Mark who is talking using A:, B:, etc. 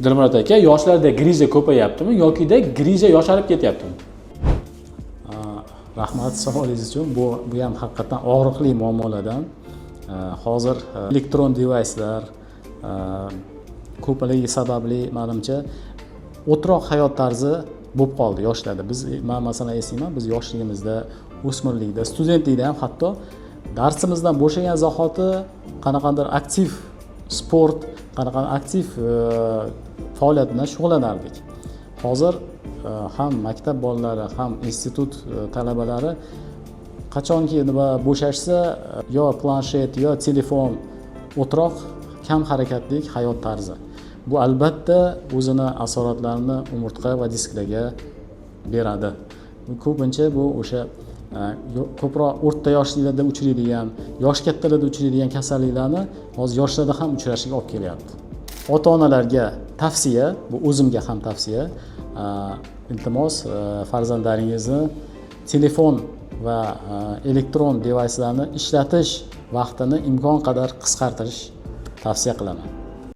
A: Dilmurod aka, yoshlarda грыжа ko'payaptimi yokida грыжа yosharib ketyaptimi?
B: Rahmat savolingiz uchun. Bu ham haqiqatdan og'riqli muammolardan. Hozir elektron devayslar ko'pligi sababli, manimcha, o'troq hayot tarzi bo'lib qoldi yoshlarda. Man, masalan, eslayman, biz yoshligimizda, o'smirlikda, studentlikda ham hatto darsimizdan bo'shagan zahoti qanaqadir aktiv sport, qanaqadir aktiv faoliyat bilan shug'ullanardik. Hozir ham maktab bolalari, ham institut talabalari qachonki nima bo'shashsa, yo planshet, yo telefon, o'troq, kam harakatlik hayot tarzi. Bu albatta o'zini asoratlarini umurtqa va disklarga beradi. Ko'pincha bu o'sha ko'proq o'rta yoshlilarda uchraydigan, yosh kattalarda uchraydigan kasalliklarni hozir yoshlarda ham uchrashiga olib kelyapti. Ota onalarga tavsiya, bu o'zimga ham tavsiya: iltimos, farzandlaringizni telefon va elektron devayslarni ishlatish vaqtini imkon qadar qisqartirish tavsiya qilaman.